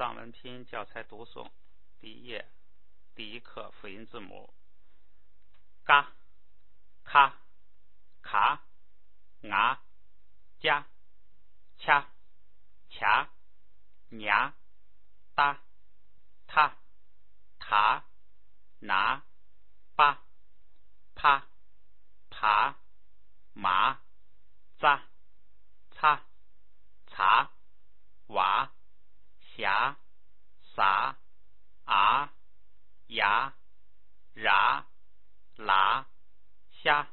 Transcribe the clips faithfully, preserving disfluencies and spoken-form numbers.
藏文拼音教材读诵第一页，第一课辅音字母：嘎、卡、卡、ང、加、恰、卡、nya、达、塔、塔、那、巴、帕、爬、马、扎、擦、查、哇、霞、撒、啊、呀、ra、啦、虾、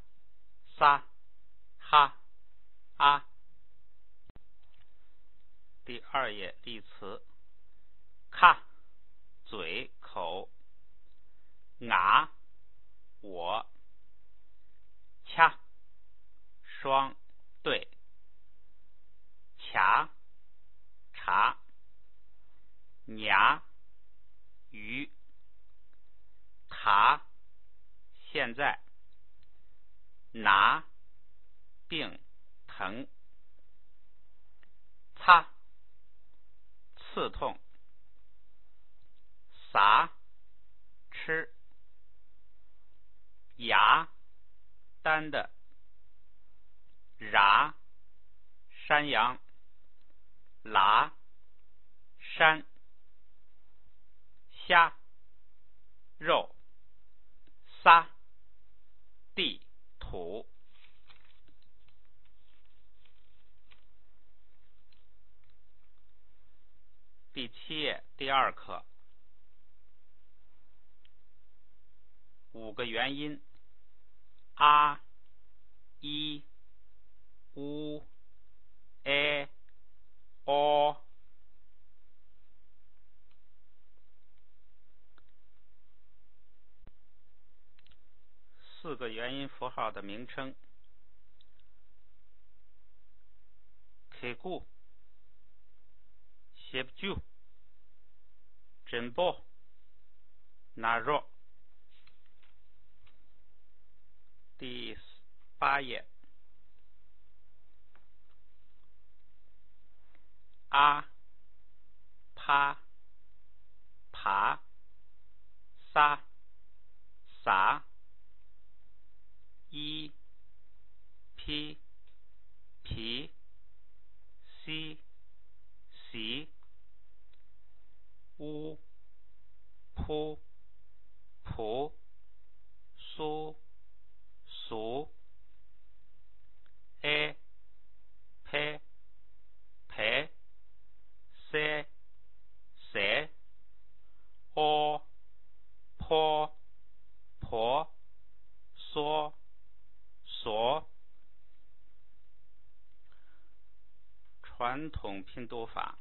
撒、哈、啊。第二页例词：卡、嘴、口、ང、我、恰、双、对、卡、查、nya、鱼、塔、现在、那、病、疼、擦、刺痛、撒、吃、牙、单的、ra、山羊、拉、山、虾、肉、撒、地、土。第七页第二课，五个元音：a、i、u、e、o。四个元音符号的名称：གལ་སྐུ། ཞབས་ཀྱུ། གྲིན་པོ། ན་རོ།第八页。 ཨ། ཕ། བ། ས། ཟ། ཨི། ཕི། བི། སི། ཟི། ཨུ། ཕུ། བུ། སུ། ཟུ། ཨེ། ཕེ། བེ། སེ། ཟེ། ཨོ། ཕོ། བོ། སོ། ཟོ། 传统拼读法。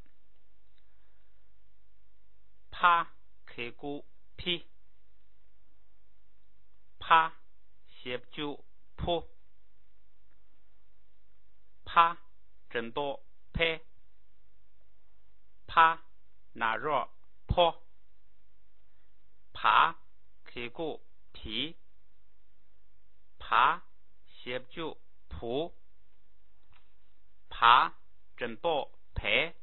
ཕ། གལ་སྐུ། ཕི། བ། ཞབས་ཀྱུ། ཕུ། བ། གྲིན་པོ། བེ། བ། ན་རོ། བོ། བ། གལ་སྐུ། བི། བ། ཞབས་ཀྱུ། བུ། བ། གྲིན་པོ། བེ།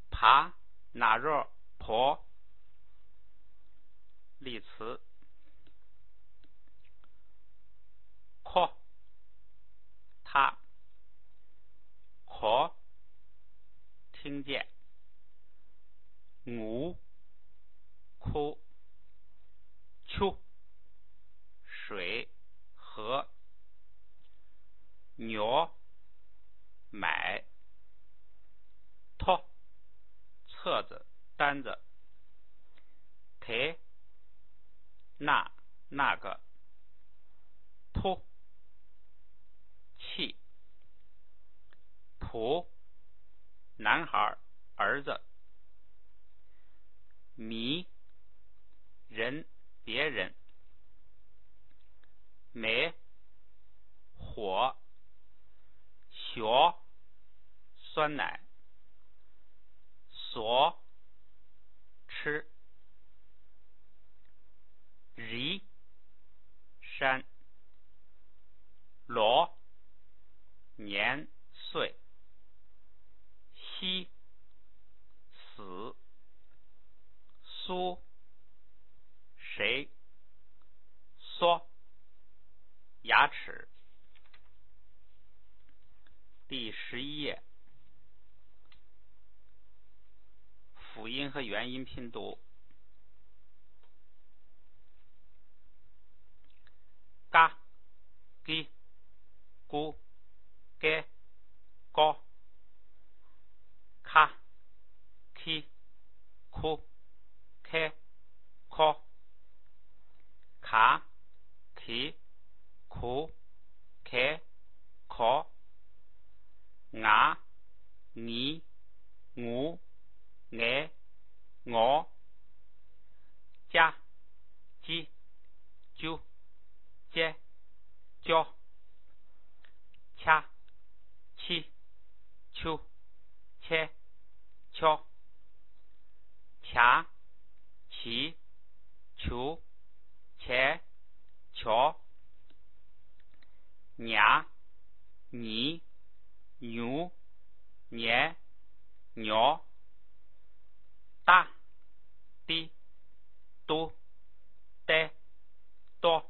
བ། ན་རོ། བོ། 例词。 ཁོ། ཐ། གོ། 听见། ངུ།哭། ཆུ། 水། 河། ཉོ། 买། ཐོ། 册子、单子。 དེ། ན། 那个། ཕོ། 气། བུ། 男孩儿子。 མི། 人，别人。 མེ། 火། 雪。 酸奶。 ཟོ། 吃། རི། 山། ལོ། 年岁། 息། 死།个元音拼读。嘎、给、咕、给、高、卡、提、库、开、考、卡、提、库、开、考、ང་ངི་ངུ་ངའི་ངོ་ཅ་ཅི་ཅུ་ཅེ་ཅོ་ཆ་ཆི་ཆུ་ཆེ་ཆོ་ཆ་ཆི་ཆུ་ཆེ་ཆོ། ཉ་ཉི་ཉུ་ཉེ་ཉོ། ཏ་ཏི་ཏུ་ཏེ་ཏོ།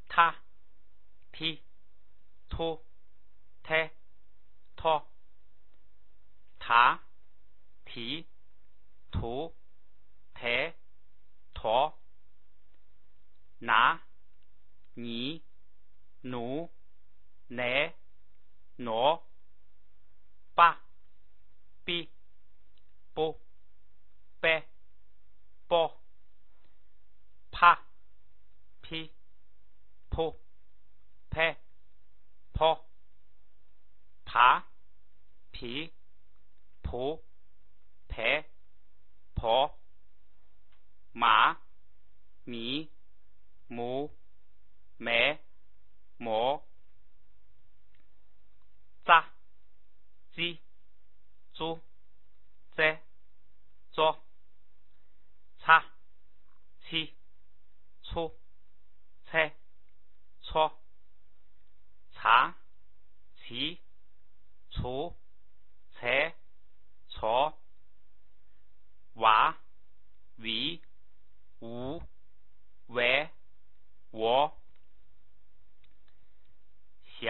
ཐ་ཐི་ཐུ་ཐེ་ཐོ། ད་དི་དུ་དེ་དོ། ན་ནི་ནུ་ནེ་ནོ། པ་པི་པུ་པེ་པོ། ཕ་ཕི་ཕུ་ཕེ་ཕོ། བ་བི་བུ་བེ་བོ། མ་མི་མུ་མེ་མོ། ཙ་ཙི་ཙུ་ཙེ་ཙོ། ཚ་ཚི་ཚུ་ཚེ་ཚོ། ཚ་ཚི་ཚུ་ཚེ་ཚོ། ཝ་ཝི་ཝུ་ཝེ་ཝོ། ཞ་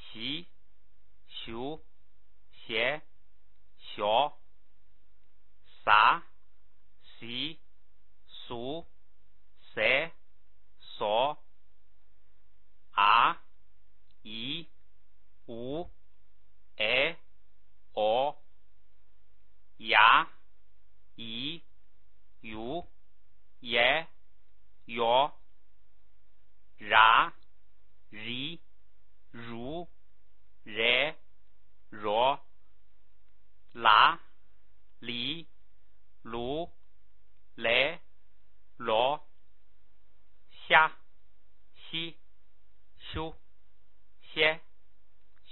ཞི་ཞུ་ཞེ་ཞོ། ཟ་ཟི་ཟུ་ཟེ་ཟོ། འ་ཨི་ཨུ་ཨེ་ཨོ། ཡ་ཡི་ཡུ་ཡེ་ཡོ། ར་རི་རུ་རེ་རོ། ལ་ལི་ལུ་ལེ་ལོ། ཤ་ཤི་ཤུ་ཤེ་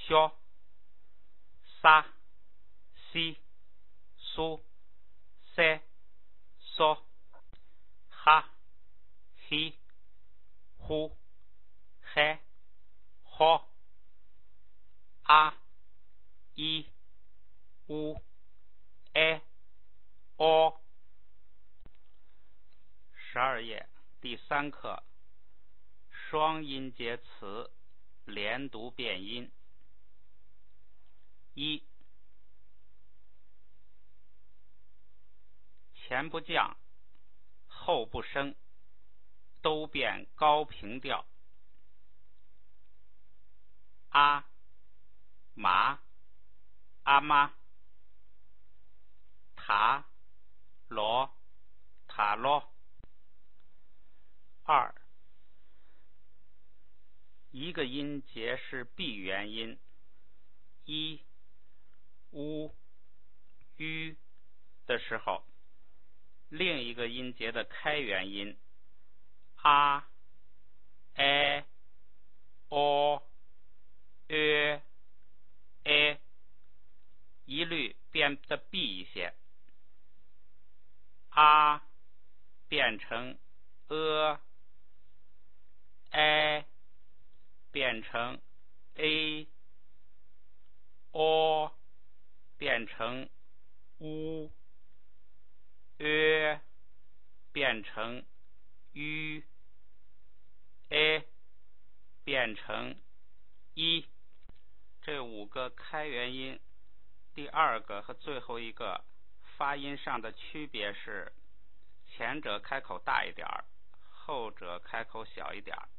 ཤོ། ས་སི་སུ་སེ་སོ། ཧ་ཧི་ཧུ་ཧེ་ཧོ། ཨ་ཨི་ཨུ་ཨེ་ཨོ།十二页第三课，双音节词连读变音。一、前不降，后不升，都变高平调。阿、妈、阿妈。塔、罗、塔罗。二、一个音节是闭元音，一、乌、ü的时候，另一个音节的开元音，a、e、o、ö、e，一律变得闭一些。a 变成 ö，e 变成 e，o 变成 u，ö 变成 ü，e 变成 i。这五个开元音，第二个和最后一个发音上的区别是，前者开口大一点儿，后者开口小一点儿。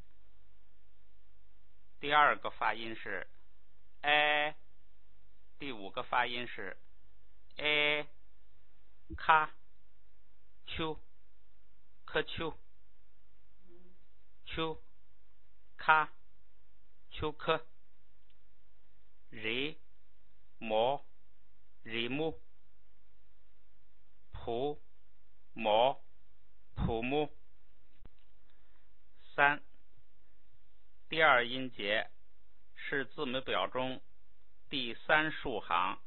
第二个发音是 a，第五个发音是 a，咔，丘，科丘，丘，咔，丘科。 རི་མོ། རི་མོ། བུ་མོ། བུ་མོ། 三，第二音节是字母表中第三竖行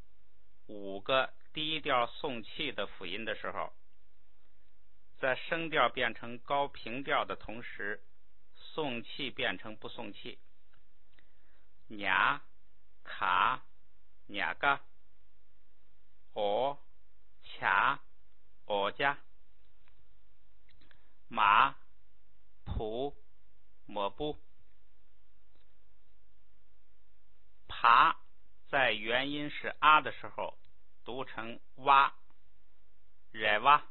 五个第一调送气的辅音的时候，在声调变成高平调的同时，送气变成不送气。 ཉ། ག། ཉ་ག། འོ། ཇ། འོ་ཇ། མ། བུ། མ་བུ། 爬在元音是 a 的时候读成哇， རེ་བ།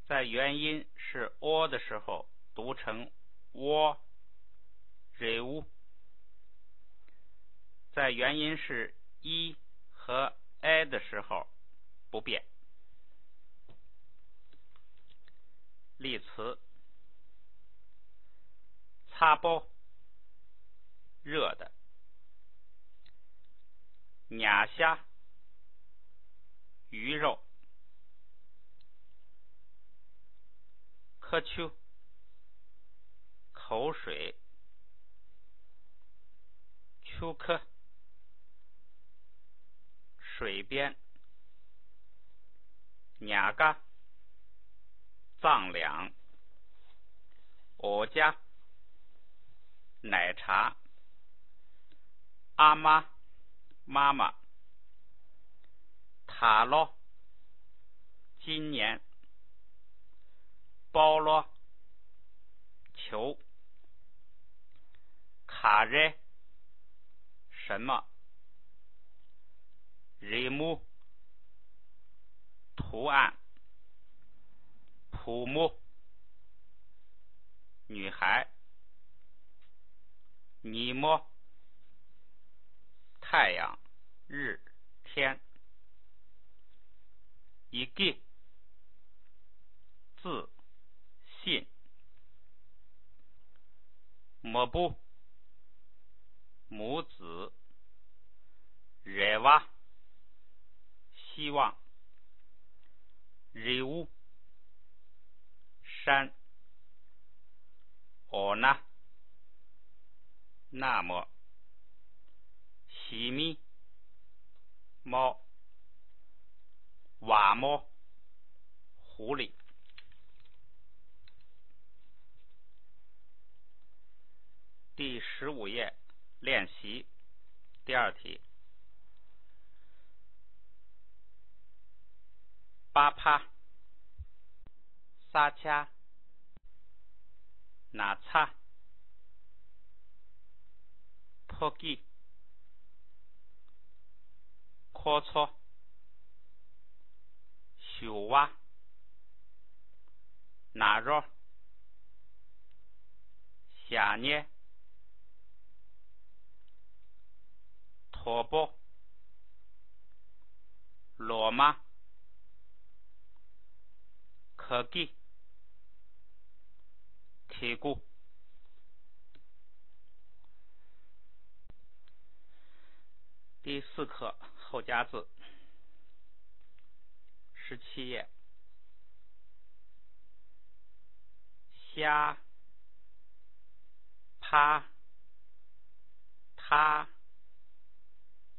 在元音是 o 的时候读成窝，རེ་འུ། 在元音是 i 和 a 的时候不变。例词：ཚ་པོ། 热的。 ཉ་ཤ། 鱼肉། ཁ་ཆུ། 口水། ཆུ་ཁ། 水边། ཉ་ག། 藏粮། འོ་ཇ། 奶茶། 阿妈། 妈妈། ད་ལོ། 今年། སྤོ་ལོ། 球། ག་རེ། 什么། རི་མོ། 图案། བུ་མོ། 女孩། ཉི་མ། 太阳、日、天。ཡི་གེ། 字、信。མ་བུ། 母子。རེ་བ། 希望。རི་འུ། 山。འོ་ན། 那么。ཞི་མི། 猫。 ཝ་མོ། 狐狸。第十五页，练习，第二题。པ་ཕ། ས་ཆ། ན་ཚ། ཕོ་སྐྱེས། ཁོ་ཚོ། ཞུ་བ། ན་རོ། ཞག་ཉལ། དོ་པོ། ལོ་མ། ག་གི། གི་གུ། 第四课后加字，十七页。虾、ཕ། ཐ།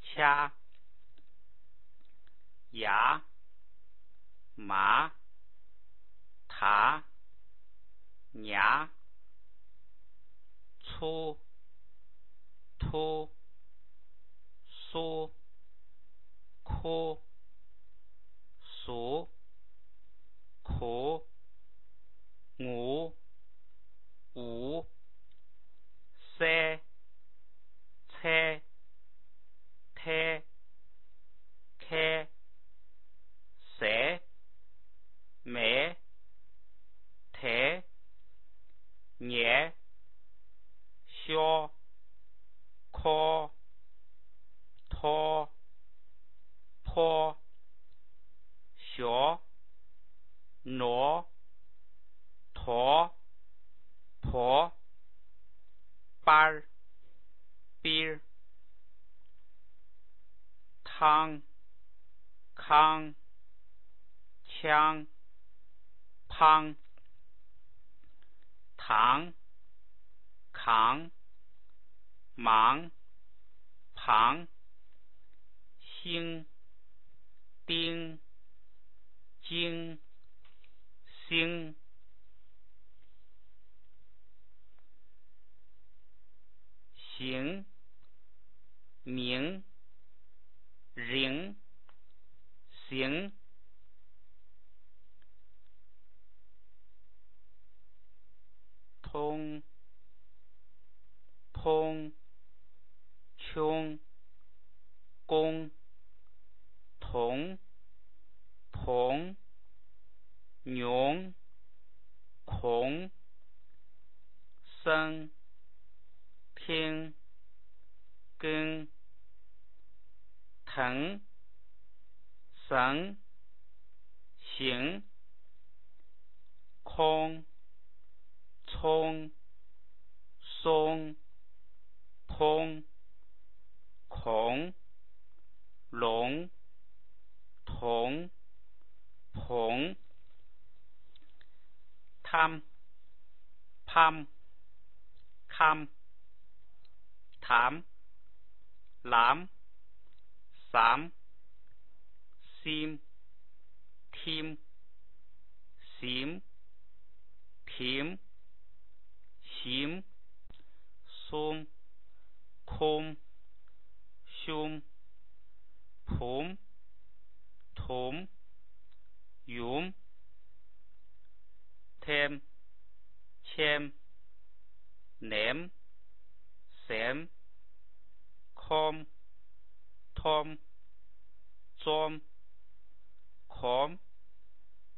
ཆ། ཡ། མ། ད། ཉ། ཚུ། ཐུ། སུ། ཁུ། སུ། གུ། ངུ། འུ། སེ། ཚེ། ཐེ། ཁེ། ཁང་། ཁང་། ཆང་། ཕང་། དང་། གང་། མང་། བང་། ཤིང་། ཏིང་། ཅིང་། སིང་། ཞིང་། མིང་། རིང་། ཟིང་། མཐོང་། ཕོང་། ཆུང་། ཀོང་། དོང་། བོང་། ཉོང་། གོང་། སང་། ཐེང་། ཀེང་། དང་། ཟང་། ཞིང་། ཁོང་། ཚོང་། སོང་། ཕོང་། གོང་། ལོང་། དོང་། བོང་། ཐམ། ཕམ། ཁམ། དམ། ལམ། ཟམ། སིམ། ཐིམ། ཟིམ། དིམ། ཞིམ། སུམ། ཁུམ། ཤུམ། བུམ། དུམ། ཡུམ། ཐེམ། ཆེམ། ནེམ། ཟེམ། ཁོམ། ཐོམ། ཙོམ། གོམ།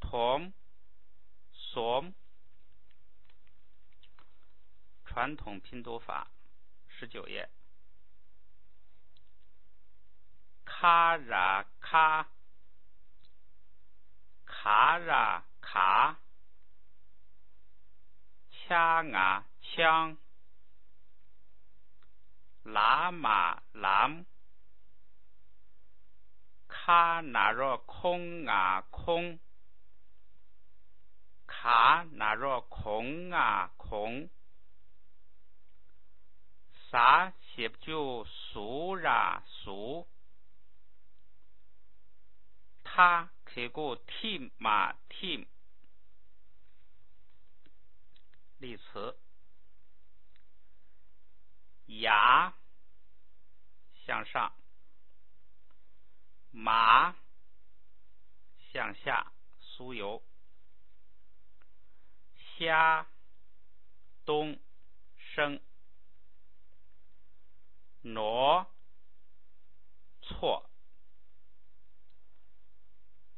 དོམ། ཟོམ། 传统拼读法，十九页。ཁ་ར་ཁ། ག་ར་ག། ཆ་ང་ཆང་། ལ་མ་ལམ། ཁ་ན་རོ་ཁོང་ང་ཁོང་། ག་ན་རོ་གོང་ང་གོང་། ཟ་ཞབས་ཀྱུ་ཟུ་ར་ཟུ། ཐ་གི་གུ་ཐི་མ་ཐིམ། 例词：ཡ། 向上。麻，向下，酥油。虾，冬，生。挪，错。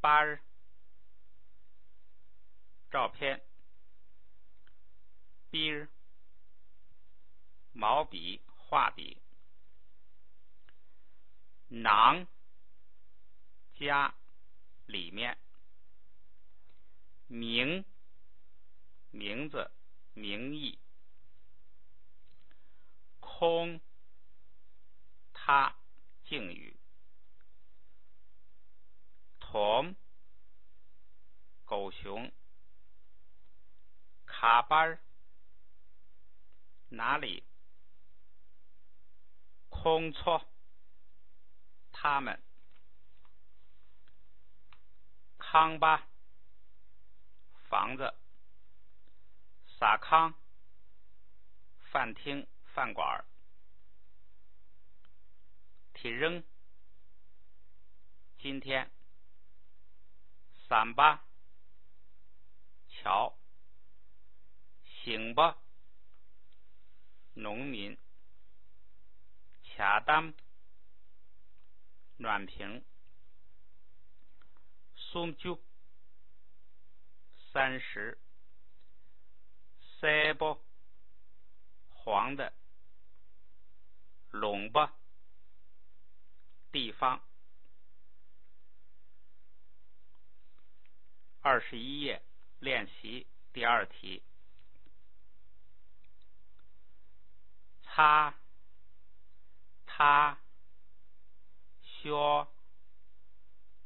班儿，照片。 边儿，毛笔、画笔。囊，家，里面。名，名字、名义。空，他，敬语。 鸵，狗熊。卡巴儿，哪里？空撮，他们。康巴，房子。撒康，饭厅、饭馆儿。 提扔，今天。三八，桥。行吧，农民。卡丹，暖瓶。松酒，三十。塞波，黄的。 龙吧，地方。二十一页，练习第二题。擦，他，削，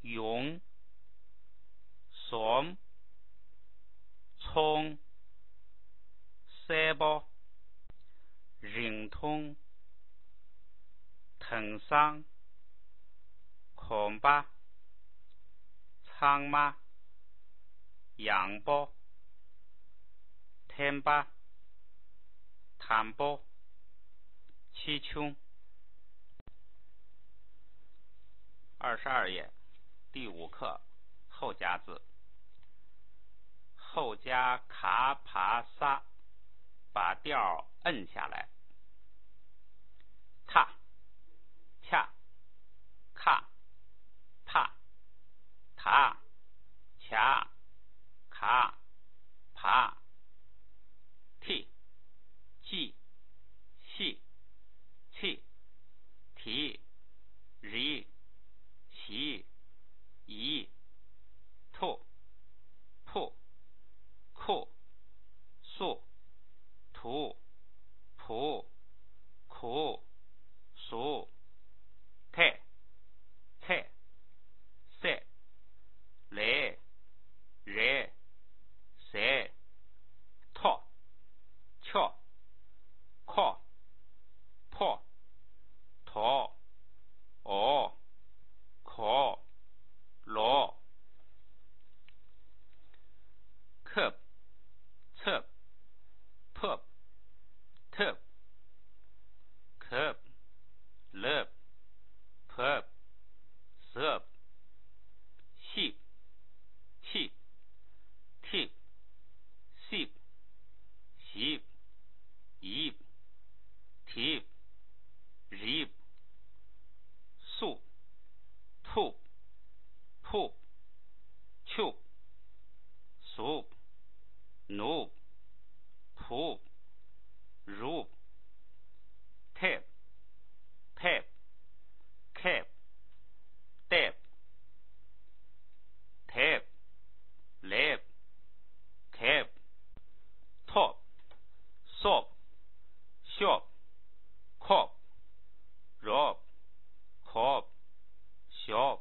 ཡོང་། ཟོམ། ཚོང་། གསལ་པོ། རིང་ཐུང་། དེང་སང་། གོམ་པ། ཚང་མ། ཡང་པོ། ཐེམ་པ། དམ་པོ། ཆེ་ཆུང་། 二十二页，第五课，后夹子。后夹 ka pa sa，把调摁下来。Ta、cha、ka、pa、ta、cha、ka、pa、ti、chi、si、chi、ti、ri、si、i、to、pu、ku、su、tu、pu、ku、su、te、che、se、le、re、se、to、cho、ko、po、to、o、ko、lo、kep、cep、pup、tup、kep、lep、pup、sup、sip、chip、tip、sip、sip、ip、tip、rip、sup、tup、pup、chup、sup、nup、pup、rup、tep、pep、kep、tep、tep、lep、kep、top、sop、shop、kop、rop、kop、shop、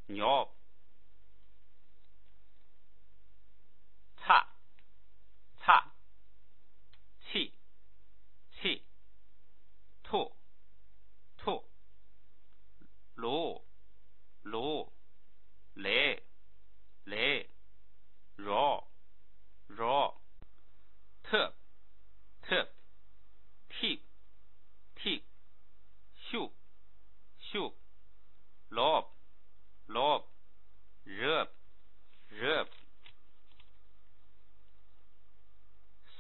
nyop、tha、tha、chi、chi、tu、tu、lu、lu、le、le、ro、ro、tep、tep、tip、tip、shup、shup、lop、lop、rep、rep、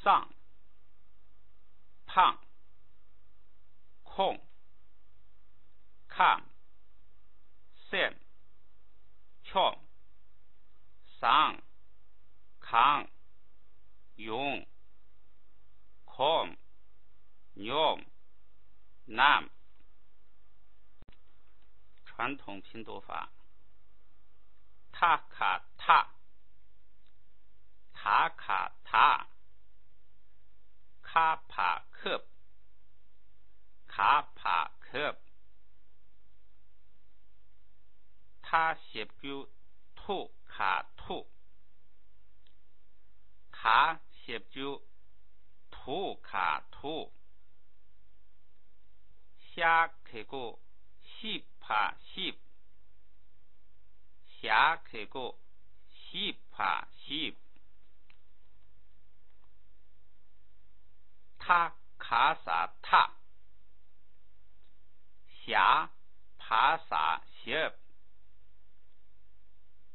sang、pang、kong、kam、sem、chom、sang、kang、yong、kom、nyom、nam། 传统拼读法：ta ka ta、ta ka ta、ka pa kep、ka pa kep། 他 ཞབས་ཀྱུ་tu ka tu། 他 ཞབས་ཀྱུ་tu ka tu། 下 གི་གུ་shi pa shi། 下 གི་གུ་shi pa shi། 他 ka sa ta། 下 pa sa ཞབས།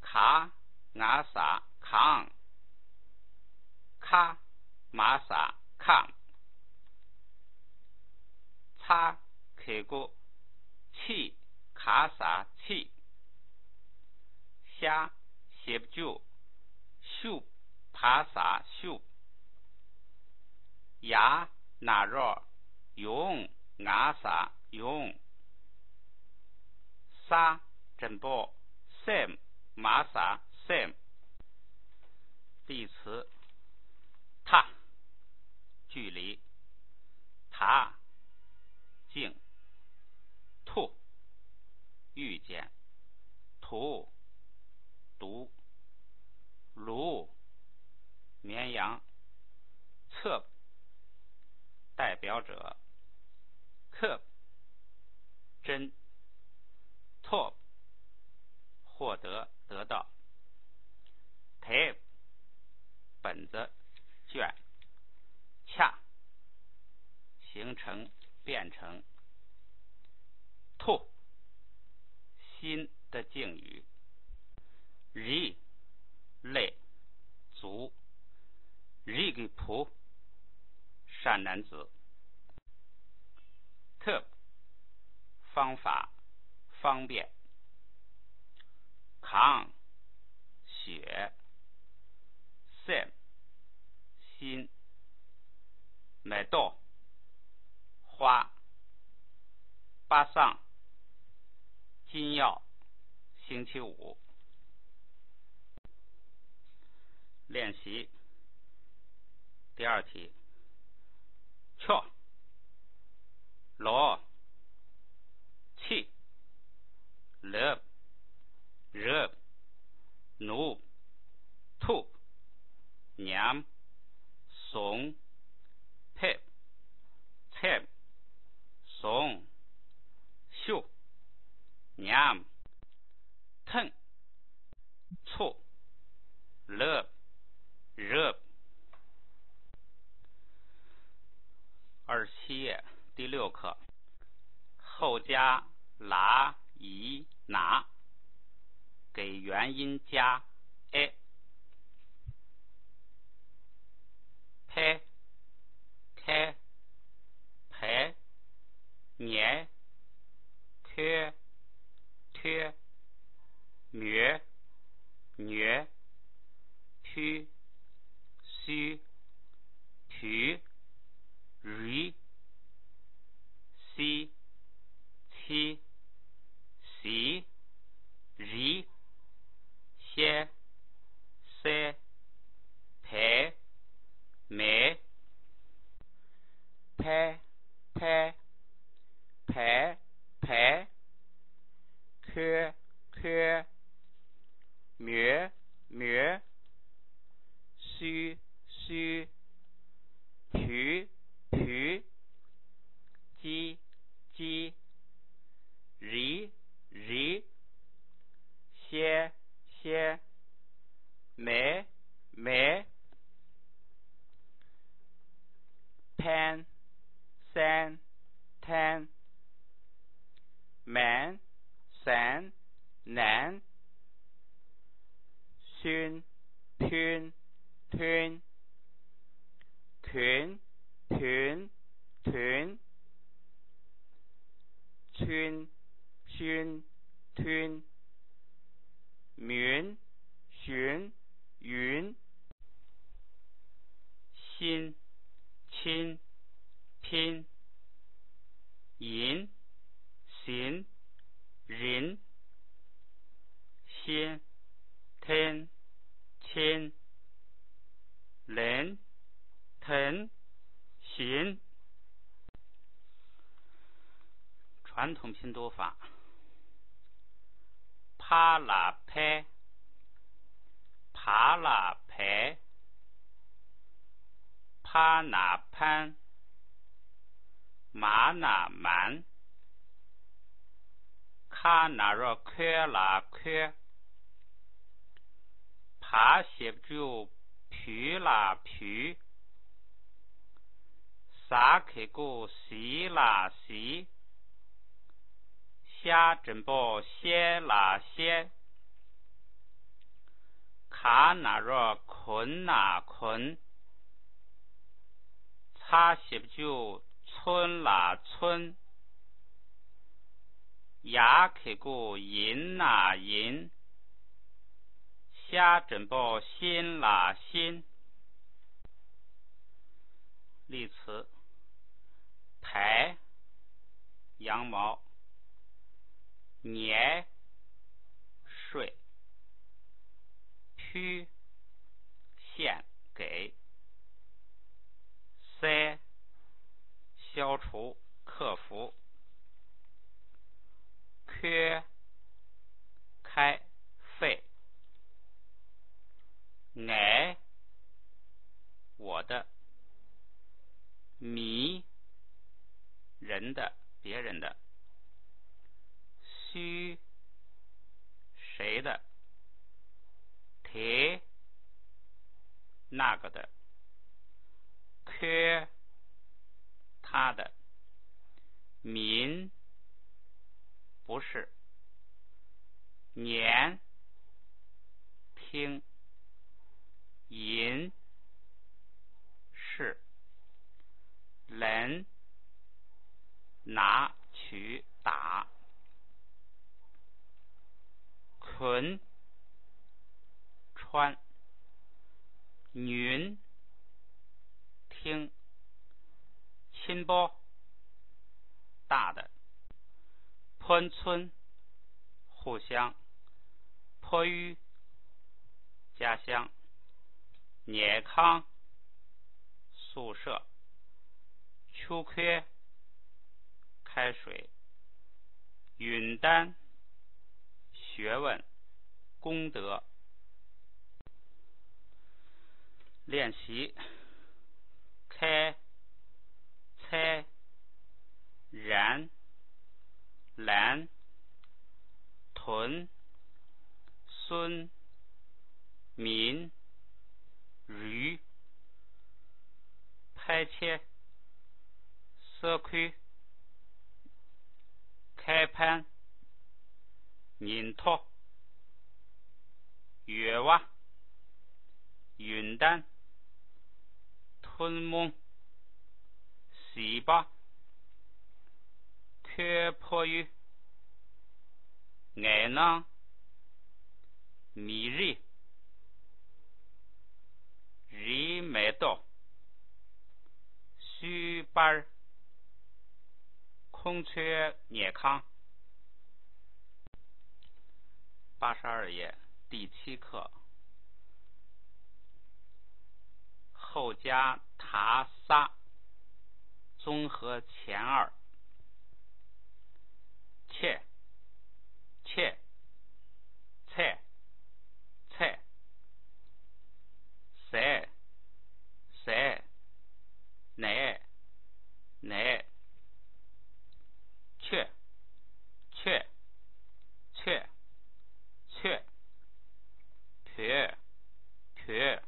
ka nga sa kang། ka ma sa kang། 擦 གི་གུ་chi ka sa chi། 下 ཞབས་ཀྱུ་shup pa sa shup། 呀 ན་རོ་yong nga sa yong། 沙 གྲིམ་པོ་sem ma sa sem། 例词：ta 距离，ta 近，tu 遇见， ལུ། ལུ། 绵羊。ཚབ། 代表者。ཁབ། 针。ཐོབ། 获得、得到。དེབ། 本子、卷。ཆགས། 形成、变成。ཐོ། 新的敬语。རི། 类，族。རི་གི་བུ། 善男子。ཐབས། 方法，方便。གངས། 雪。སེམས། 心。 མེ་ཏོག花。པ་སངས། 禁药。星期五。练习。第二题。ཁྱོ། ལོ། ཁྱི། ལབ། རབ། ནུབ། ཐུབ། ཉམས། བཟུང་། ཕེབས། འཚེམ། བཟུང་། ཤུ། ཉམས། ཐེངས། ཚུགས། ལབ། རབ། 二十七页，第六课。后加 ལ། ཡི། ན། 给元音加 ཨེ། ཕེ། ཁེ། བེ། ཉེ། ཁེ། ཐེ། མེ། ཉེ། ཐེ། སེ། དེ། རེ། སེ། ཚེ། ཟེ། རེ། ཤེ། སེ། བེ། མེ། ཕེ། ཐེ། བེ། བེ། ཁེ། ཁེ། མེ། མེ། སེ། སེ། དེ། དེ། ཅེ། ཅེ། རེ། རེ། ཤེ། ཤེ། མེ། མེ། ཕན། སན། ཐན། མན། སན། ནན། སུན། ཐུན། ཐུན། གུན། དུན། ཐུན། ཚུན། ཤུན། ཐུན། མུན། ཞུན། ཡུན། ཤིན། ཆིན། ཕིན། ཡིན། ཟིན། རིན། ཤིན། ཐིན། ཆིན། ལིན། ཐིན། ཞིན། 传统拼读法。ཕ་ལ་ཕེ། བ་ལ་བེ། ཕ་ན་ཕན། མ་ན་མན། ཁ་ན་རོ་ཁོ་ལ་ཁོས། བ་ཞབས་ཀྱུ་བུ་ལ་བུས། ཟ་གི་གུ་ཟི་ལ་ཟིས། ཤ་འགྲེང་བུ་ཤེ་ལ་ཤེས། ག་ན་རོ་གུ་ན་གུན། ཚ་ཞབས་ཀྱུ་ཚུན་ལ་ཚུན། ཡ་གི་གུ་ཡིན་ན་ཡིན། ཤ་འགྲེང་བུ་ཤིན་ལ་ཤིན། 例词。抬，羊毛。 年，岁。 ཕུལ། 献给。 སེལ། 消除、克服。 ཁོས། 开，肺。ངའི，我的。མིའི，人的，别人的。སུའི，谁的。དེའི，那个的。ཁོའི，他的。མིན། 不是。ཉན། 听。ཡིན། 是。ལེན། 拿，取，打。 གོན། 穿。ཉུན། 听。ཆེན་པོ། 大的。ཕན་ཚུན། 互相。ཕ་ཡུལ། 家乡。ཉལ་ཁང་། 宿舍。ཆུ་ཁོལ། 开水。ཡོན་ཏན། 学问、功德。练习。开、猜、然、兰、屯、孙、民、鱼、拍切、社区、 开盘、ཉིན་ཐོ། ཡོལ་བ། ཡོན་ཏན། ཐུན་མོང་། བྱིས་པ། ཁོའི་ཕ་ཡུལ། ངའི་ནང་། མི་རིགས། རིའི་མེ་ཏོག་སུའི་པར། ཁོང་ཚོའི་ཉལ་ཁང་། 八十二页，第七课。后加他仨，综合前二。切，切，切，切。谁，谁，谁，谁。 去，去，去，去。去，去，去，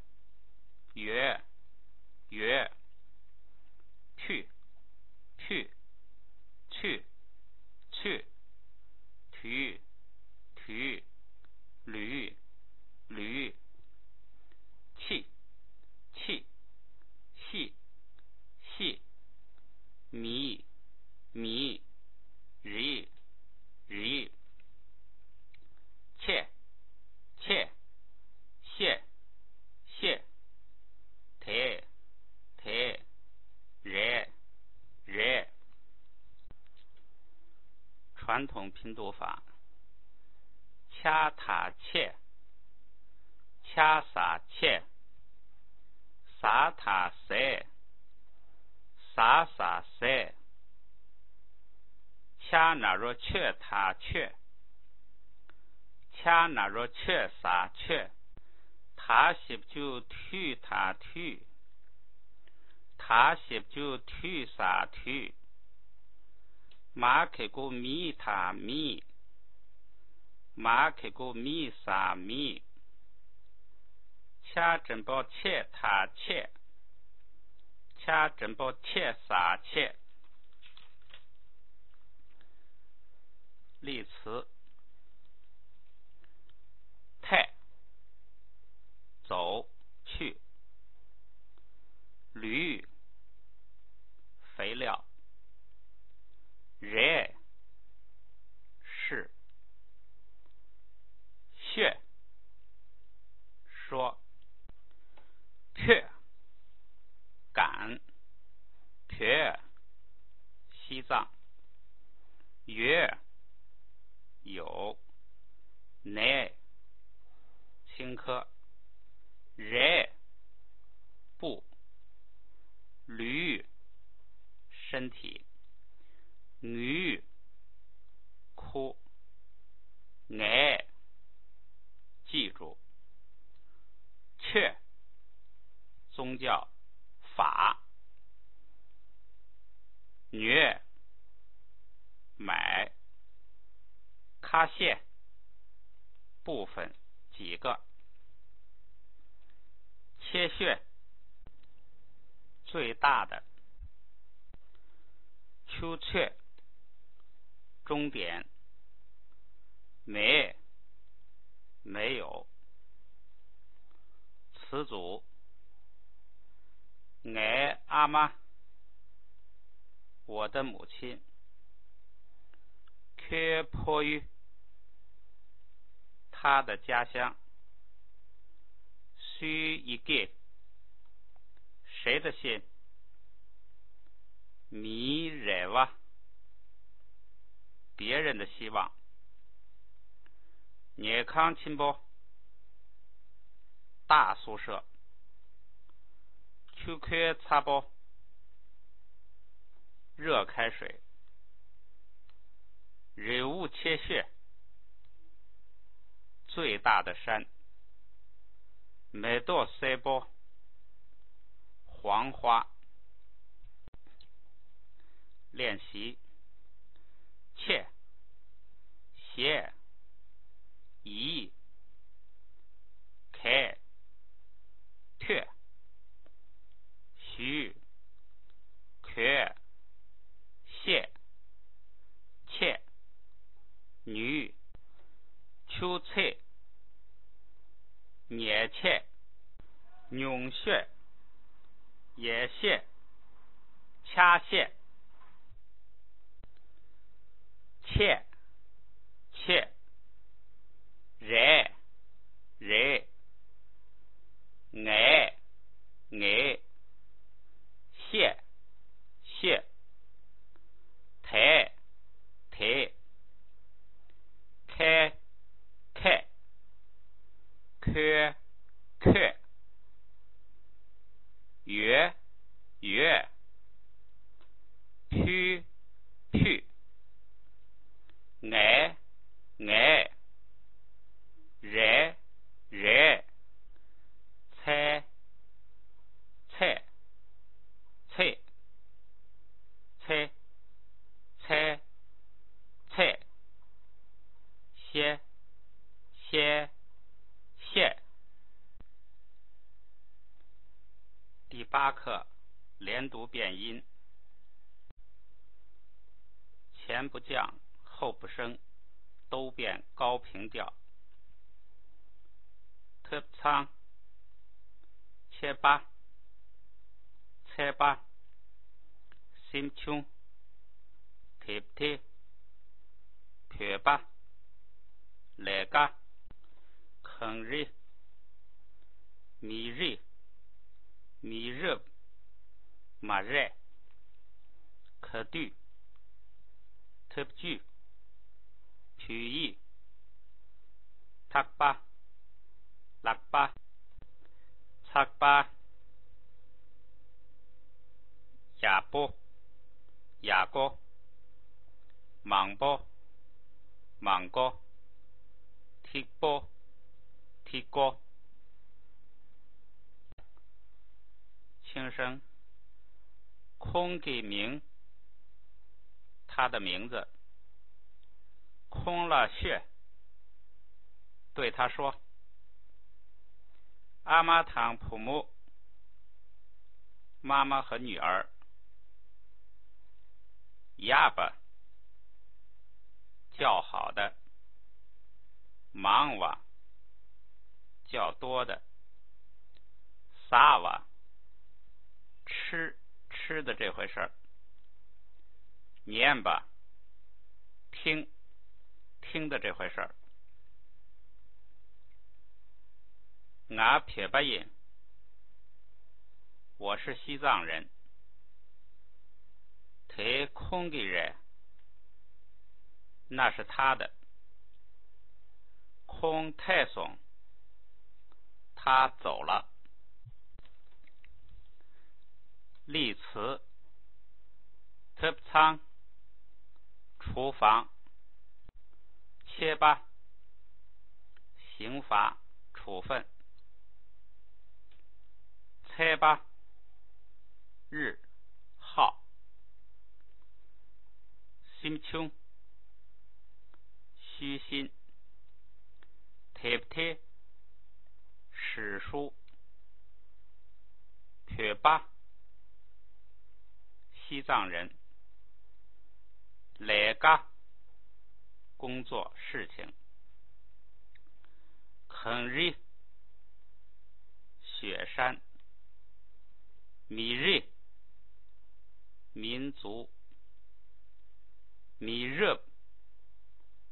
去。去，去，去，去。去，去，去。去，去，去，去。米，米，米。米，米。去，去，去，去。去，去，去。去，去。传统拼读法。ཁྱ་ཐ་ཁྱེད། ཁྱ་ས་ཁྱེད། ས་ཐ་ཟས། ས་ས་ཟས། ཁྱ་ན་རོ་ཁྱོ་ད་ཁྱོད། ཁྱ་ན་རོ་ཁྱོ་ས་ཁྱོད། ད་ཞབས་ཀྱུ་དུ་ད་དུས། ད་ཞབས་ཀྱུ་དུ་ས་དུས། མ་གི་གུ་མི་ད་མི། མ་གི་གུ་མི་ས་མི། ཆ་འགྲེང་བུ་ཆེ་ད་ཆེ། ཆ་འགྲེང་བུ་ཆེ་ས་ཆེ། 例词。 太，走，去。驴，肥料。人，是。学，说。去，赶。去，西藏。有，有。 内，青稞。人，布。驴，身体。牛，哭。叫法。女，买。卡谢，部分，几个。切血，最大的。秋却，终点。没，没有。词组：俺阿妈，我的母亲。缺坡于，他的家乡。虽一个，谁的信？米热哇，别人的希望。热康亲包，大宿舍。秋开擦包，热开水。人物切穴，最大的山。美豆塞包，黄花。练习：切，斜，移，开，却，许，可，谢，切，女，秋切，年切，永穴，也谢，掐谢。切，切。热，热。矮，矮。谢，谢。抬，抬。开，开。缺，缺。 月，月。去，去。矮，矮。热，热。猜，猜。猜，猜。猜，猜。歇，歇，歇。 第八课，连读变音。前不降，后不升，都变高平调。ཐུབ་ཚང་། ཆད་པ། ཚད་པ། སེམས་ཆུང་། ཐེབས་ཐེ། བོད་པ། ལས་ཀ། གངས་རི། མི་རི། མི་རབས། མ་རེད། ག་དུས། ཐབས་ཇུས། བོད་ཡིག་ཐག་པ། ལག་པ། ཚགས་པ། ཡག་པོ། ཡག་པོ། མང་པོ། མང་པོ། ཐིག་པོ། ཐིག་པོ། ཆིང་ཧྲང་། ཁོང་གི་མིང་། 他的名字། ཁོང་ལ་ཤོད། 对他说། ཨ་མ་དང་བུ་མོ། 妈妈和女儿། ཡག་པ། 较好的། མང་བ། 较多的། ཟ་བ། 吃，吃的这回事儿། ཉན་པ། 听，听的这回事儿། ང་བོད་པ་ཡིན། 我是西藏人། དེ་ཁོང་གི་རེད། 那是他的། ཁོང་ཐལ་སོང་། 他走了། 例词：ཐབ་ཚང་། 厨房། ཆད་པ། 刑罚、处分། ཚད་པ། 日号。心胸，虚心。དེབ་ཐེར། 史书。བོད་པ། 西藏人。ལས་ཀ། 工作、事情。གངས་རི། 雪山。མི་རིགས། 民族。མི་རབས།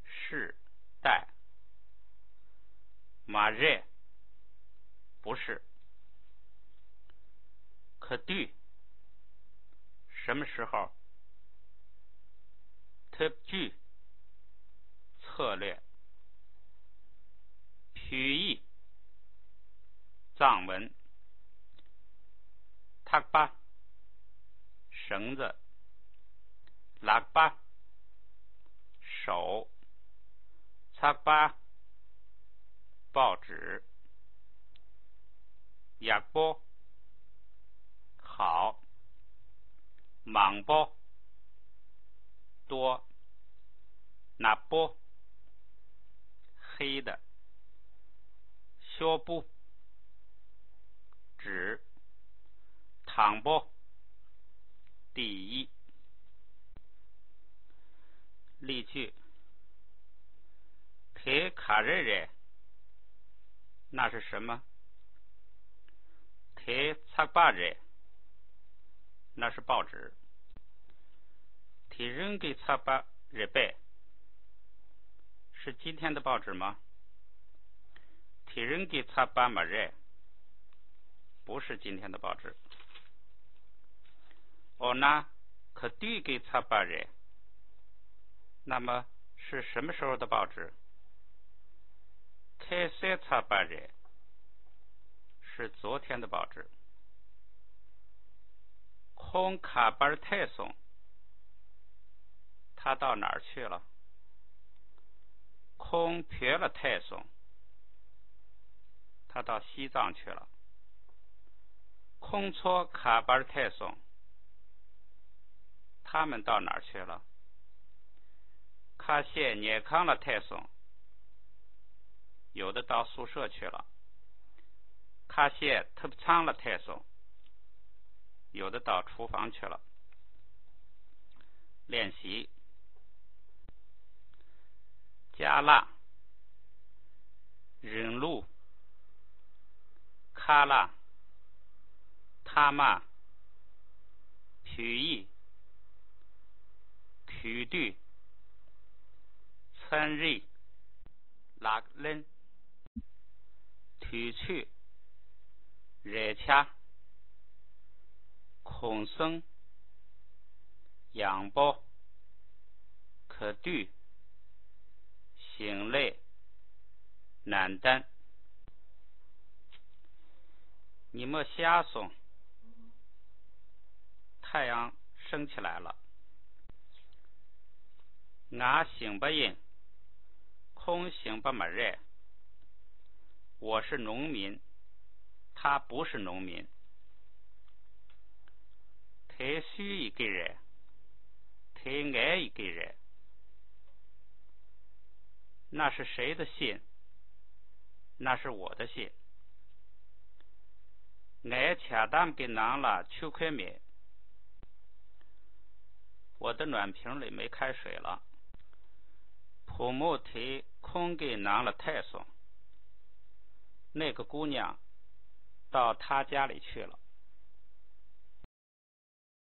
世代。མ་རེད། 不是。ག་དུས། 什么时候。ཐབས་ཇུས། 策略。 བོད་ཡིག། 藏文。ཐག་པ། 绳子。ལག་པ། 手。ཚགས་པར། 报纸。ཡག་པོ། 好。མང་པོ། 多。ནག་པོ། 黑的。ཤོག་བུ། 纸。དང་པོ། 第一。例句。དེ་ག་རེ་རེད། 那是什么？དེ་ཚགས་པར་རེད། 那是报纸。དེ་རིང་གི་ཚགས་པར་རེད་པས། 是今天的报纸吗？དེ་རིང་གི་ཚགས་པར་མ་རེད། 不是今天的报纸。འོ་ན། ག་དུས་ཀྱི་ཚགས་པར་རེད། 那么是什么时候的报纸？ཁ་སང་ཚགས་པར་རེད། 是昨天的报纸。ཁོང་ག་པར་ཐད་སོང་། 他到哪儿去了？ཁོང་བོད་ལ་ཐད་སོང་། 他到西藏去了。ཁོང་ཚོ་ག་པར་ཐད་སོང་། 他们到哪儿去了？ཁ་ཤས་ཉལ་ཁང་ལ་ཐད་སོང་། 有的到宿舍去了。ཁ་ཤས་ཐབ་ཚང་ལ་ཐད་སོང་། 有的到厨房去了。练习。ཅ་ལག་རིང་ལུགས། ཁ་ལག་མཐའ་མ། བོད་ཡིག་དུས་དུས། ཚན་རིག་ལག་ལེན། དུས་ཚོད། རེ་ཆ། གུང་སེང་། ཡང་པོ། ག་དུས། ཞིང་ལས། ནན་ཏན། ཉི་མ་ཤར་སོང་།太阳升起来了。ང་ཞིང་པ་ཡིན། ཁོང་ཞིང་པ་མ་རེད། 我是农民，他不是农民。དེ་སུའི་ཡི་གེ་རེད། དེ་ངའི་ཡི་གེ་རེད། 那是谁的信？那是我的信。ངའི་ཇ་དམ་གྱི་ནང་ལ་ཆུ་ཁོལ་མེད། 我的暖瓶里没开水了。བུ་མོ་དེ་ཁོང་གི་ནང་ལ་ཐད་སོང་། 那个姑娘到他家里去了。